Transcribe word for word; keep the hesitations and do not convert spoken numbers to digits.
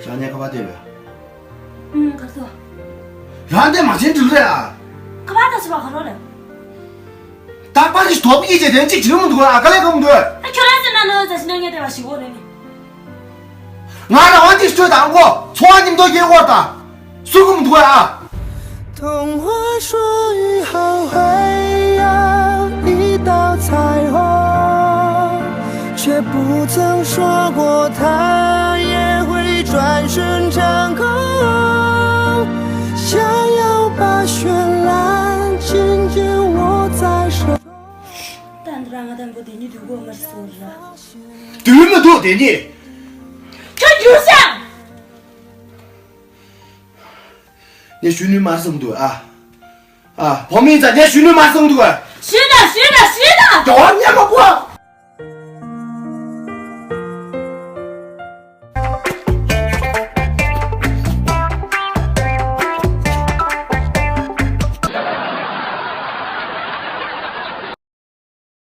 རང་ཉལ་ཁ་པར་བལྟས་པས། ཨུམ། གར་ཐོག་རང་བལྟས་མ་བྱན་འགྲིག་རེད་ཨ། ཁ་པར་ད་ཞིག་བ་ག་རོ་ལེ། རྟག་པར་གྱི་དོག་པ་སྐྱེས་བྱས་དོན་གཅིག་བྱེད་མི་འདུག་ཨ། དཀའ་ལས་ཁག་མི་འདུག་ཨ། ཁྱོད་རང་ཟེར་ན་ནོ་ཛ་ཞིག་ན་ངས་བལྟས་པ་ཞིག་འོ་རེད་ནི། ང་རང་དབང་འདི་སྤྲོད་དང་གོ་ཚོང་བ་མཉམ་དུ་རྒྱལ་བོར་དང་སུ་གུམ་དུ་ཨ། 童话说一好坏呀，一刀彩虹，却不曾说过他也会转身成空。想要把绚烂紧紧握在手。ད་འདི་རང་ང་དང་པོ་དེ་ཉིད་དུ་གོ་མར་སོང་ར། དུས་མི་འདུག་དེ་ཉིད། ཁྱོད་རྒྱུགས་ཤག་ངས་གཞོན་ནུའི་མར་སོང་འདུག་ཨ། ཨ། བུ་མིན་ཙང་ངས་གཞོན་ནུའི་མར་སོང་འདུག་ཨ། ཞུས་དང་ཞུས་དང་ཞུས་དང་། རྒྱ་བ་མཉམ་པོ།